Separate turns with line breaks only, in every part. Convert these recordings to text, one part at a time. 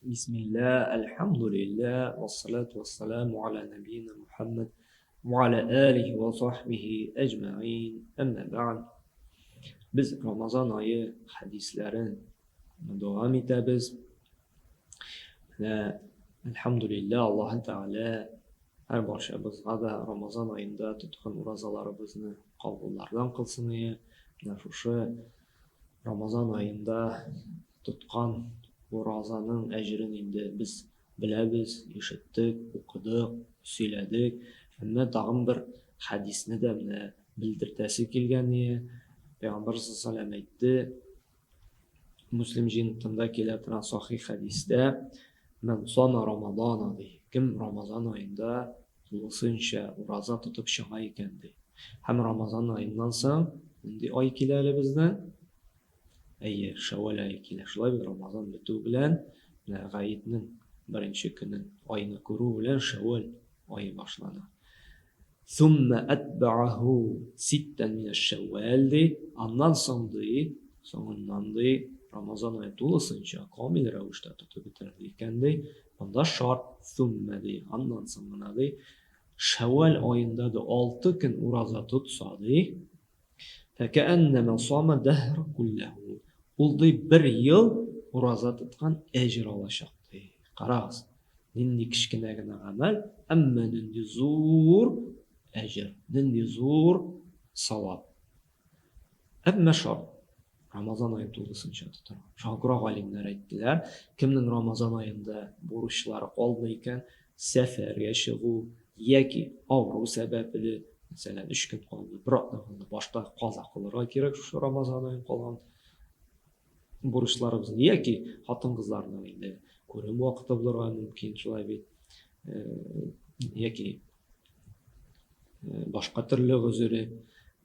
Бисмилла, әлхәмдүлиллә, вассалату вассаламу аля нәбиина Мухаммад ва аля алихи ва сахбихи әҗмәгыйн, әмма бәгъд. Без Рамазан ае хәдисләрен дәвам итәбез. Менә, әлхәмдүлиллә, Аллаһы Тәгалә һәр барчабызга да Рамазан аенда тоткан уразаларыбызны кабуллардан кылсын ие. Менә шушы Рамазан аенда тоткан уразаның әҗерен инде без беләбез, ишеттек, укыдык, сөйләдек. Әмма тагын бер хәдисне дә менә белдертәсе килгән ие. Пәйгамбәр саллаллаһу әйтте, Муслим җыентында килә торган сахих хәдистә, Мән сама Рамадана ди. Кем Рамазан аенда тулысынча ураза тотып чыга икән ди. Һәм Рамазан аеннан соң нинди ай килә әле безнең? Әйе, Шәвәл ае килә. Шулай бит, Рамазан бетү белән, менә гаетнең беренче көнен, айны күрү белән Шәвәл ае башлана. Сумма әтбәәһу ситтән минәш шәүвәл ди, аннан соң ди, соңыннан ди, Рамазан ае тулысынча камил рәвештә тотып бетерде икән ди, монда шарт сумма ди, аннан соң гына ди, Шәүвәл аенда ди 6 көн ураза тотса ди, фәкәәннәмә сама дәһр күлләһу, ул ди бер ел ураза тоткан әҗер алачак ди. Карагыз, нинди кечкенә генә гамәл, әмма нинди зур әҗер, нинди зур савап. Әмма шарт, Рамазан аен тулысынча тотарга. Шуңа күрә галимнәр әйттеләр, кемнең Рамазан аенда бурычлары калды икән, сәфәргә чыгу яки авыру сәбәпле, мәсәлән, өч көн калды, бер атна калды, башта каза кылырга кирәк шушы Рамазан аен калган бурычларыбызны яки хатын-кызларның инде күрем вакыты булырга мөмкин, шулай бит, яки башка төрле гозере,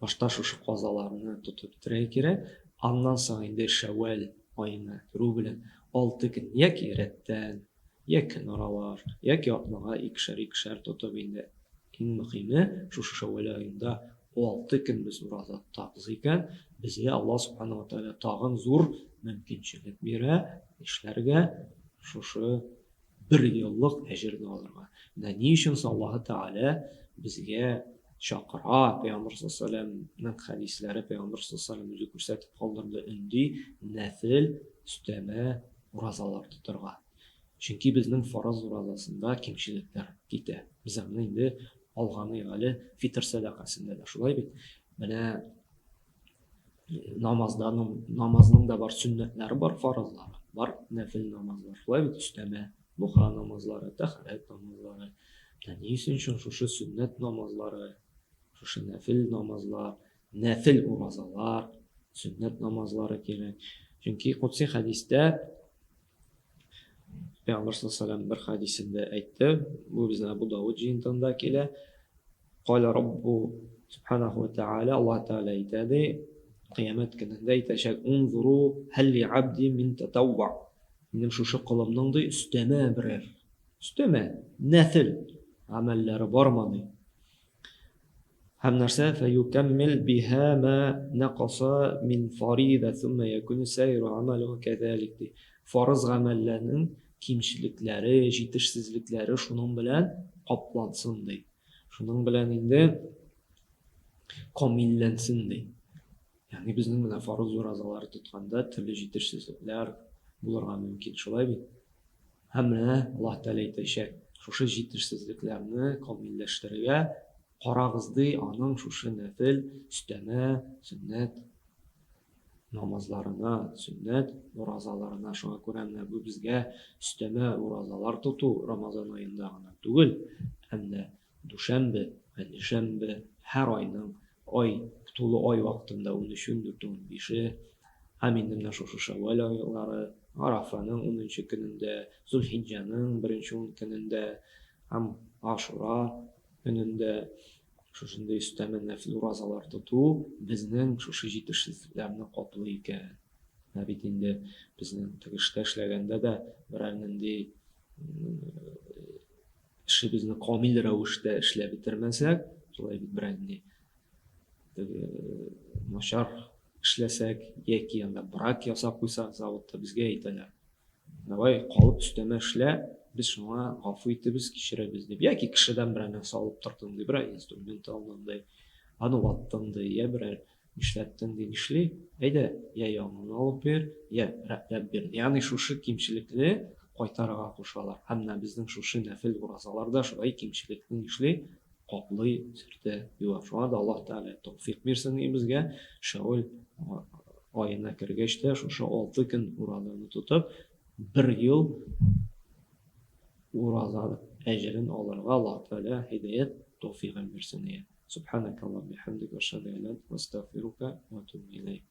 башта шушы казаларны тотып бетерергә кирәк, аннан соң инде Шәүвәл аена керү белән 6 көн яки рәттән, я көн аралаш, яки атнага икешәр-икешәр тотып инде иң мөһиме шушы Шәүвәл аенда 6 көн без ураза тотабыз икән, безгә Аллаһ Субхану ва Тәгалә тагын зур мөмкинчелек бирә эшләргә, шушы бер еллык әҗерне алырга. Менә ни өчен соң Аллаһы Тәгалә безгә чакыра, Пәйгамбер саллаллаһу алейһи ва сәлләмнең хәдисләре, Пәйгамбер саллаллаһу алейһи ва сәлләм үзе күрсәтеп калдырды, өнди нәфел өстәмә уразалар тотырга. Чөнки безнең фарыз уразасында кимчелекләр китә. Без аны инде алганыйк әле фитр сәдакасында да шулай бит. Менә намазда намазның да бар сөннәтләре бар, фарызлары бар, нәфел намазлар. Шулай бит өстәмә духа намазлары, тәһарәт намазлары. Менә ни өчен шушы сөннәт намазлары, шушы нәфел намазлар, нәфел уразалар, сөннәт намазлары кирәк. Чөнки кудси хәдистә Пәйгамбәр саллаллаху бер хәдисендә әйтте, бу безнең Абу Давыд җыентыгында килә. Каля Раббу субханаху ва тааля, Аллаһ Тәгалә әйтә ди, кыямәт көнендә әйтәчәк, "Унзуру һәл ли абди мин татавва". Минем шушы колымның ди өстәмә берәр, өстәмә нәфел гамәлләре бармы ди. Һәм нәрсә? Фәюкәммил биһа ма нәкаса мин фарида сумма якуну сәйру амалуху кәзалик ди. Фарыз гамәлләрнең кимчелекләре, җитешсезлекләре шуның белән каплансын ди. Шуның белән инде камилләнсен ди. Ягъни безнең менә фарыз уразалары тотканда төрле җитешсезлекләр булырга мөмкин, шулай бит? Һәм менә Аллаһ Тәгалә әйтәчәк, шушы җитешсезлекләрне камилләштерергә карагыз, ди, аның шушы нәфел, өстәмә, сөннәт намазларына, сөннәт уразаларына. Шуңа күрә менә бу безгә өстәмә уразалар тоту Рамазан аенда гына түгел, ә менә Дүшәмбе, пәнҗешәмбе, һәр айның ай, тулы ай вакытында унөче, ундүрте, унбише һәм инде менә шушы шәүвәл айлары, Арафаның унынчы көнендә, Зөлхиҗҗәнең беренче ун көнендә һәм Ашура көнендә шушындый өстәмә нәфил уразалар тоту безнең шушы җитешсезлекләрне каплый икән. Менә бит инде безнең теге эштә эшләгәндә дә берәр нинди эшебезне камил рәвештә эшләп бетермәсәк, шулай бит берәр ни начар эшләсәк яки анда брак ясап куйсак заводта безгә әйтәләр. Давай калып өстәмә эшлә, без шуңа гафу итебез, кичерәбез дип. Яки кешедән берәр нәрсә алып тордың ди, берәр инструмент алдың ди, аны ваттың ди, я берәр нишләттең ди, нишли? Әйдә, я яңаны алып бир, я рәтләп бир. Ягъни шушы кимчелекне кайтарырга кушалар. Һәм менә безнең шушы нәфел уразалар да шулай кимчелекне нишли? Каплый, сөртә, юа. Шуңа да Аллаһ Тәгалә тәүфыйк бирсен ди безгә. Шәүвәл аена кергәч тә шушы 6 көн уразаны тотып, бер ел ураза әҗерен алырга Аллаһ Тәгалә һидаят тәүфыйгын бирсен ди. Субханакаллаһ бихамдик ва ашһаду ан ла илаһ илля анта астагфирука ва атубу иләйк.